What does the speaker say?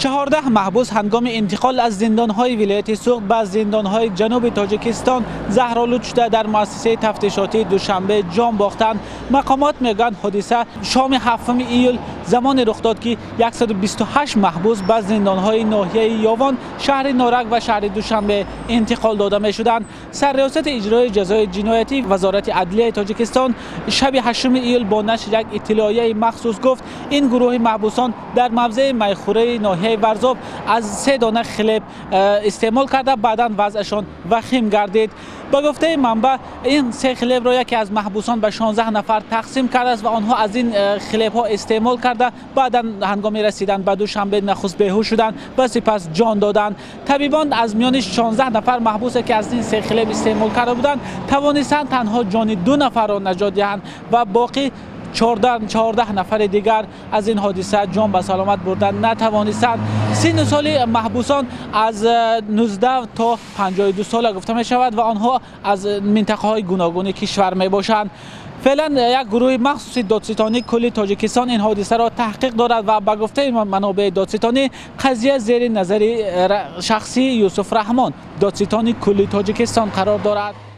14 маҳбус ҳангоми интиқол аз зиндонҳои вилояти Суғд ба зиндонҳои ҷануби Тоҷикистон заҳролуд шуда дар муассисаи тафтишотии Душанбе ҷон бохтанд. Мақомот мегӯянд, ҳодиса шоми 7 июл замоне рух дод, ки 128 маҳбус ба зиндонҳои ноҳияи Ёвон, шаҳри Норак ва шаҳри Душанбе интиқол дода мешуданд. Сарриёсати иҷрои ҷазои ҷиноятӣ Вазорати адлияи Тоҷикистон шаби 8 июл бо нашри як иттилоияи махсус гуфт, ин гурӯҳи маҳбусон дар мавзеи майхӯраи ноҳияи Варзоб аз 3 дона хлеб истеъмол карда, баъдан вазъашон вахим гардид. Ба гуфтаи манбаъ, ин 3 хлебро яке аз маҳбусон ба 16 нафар тақсим кардааст ва онҳо аз ин хлебҳо истеъмол карда, баъдан ҳангоми расидан ба Душанбе нахуст беҳуш шуданд ва сипас ҷон доданд. Табибон аз миёни 16 нафар маҳбусе, ки аз ин 3 хлеб истеъмол карда буданд, тавонистанд танҳо ҷони 2 нафарро наҷот диҳанд ва боқӣ 14 нафари дигар аз ин ҳодиса ҷон ба саломат бурдан натавонистанд. Синну соли маҳбусон аз 19 то 52 сола гуфта мешавад ва онҳо аз минтақаҳои гуногуни кишвар мебошанд. Феълан як гурӯҳи махсуси додситонии кулли Тоҷикистон ин ҳодисаро таҳқиқ дорад ва ба гуфтаи манобеи додситонӣ қазия зери назари шахсии Юсуф Раҳмон, додситони кулли Тоҷикистон, қарор дорад.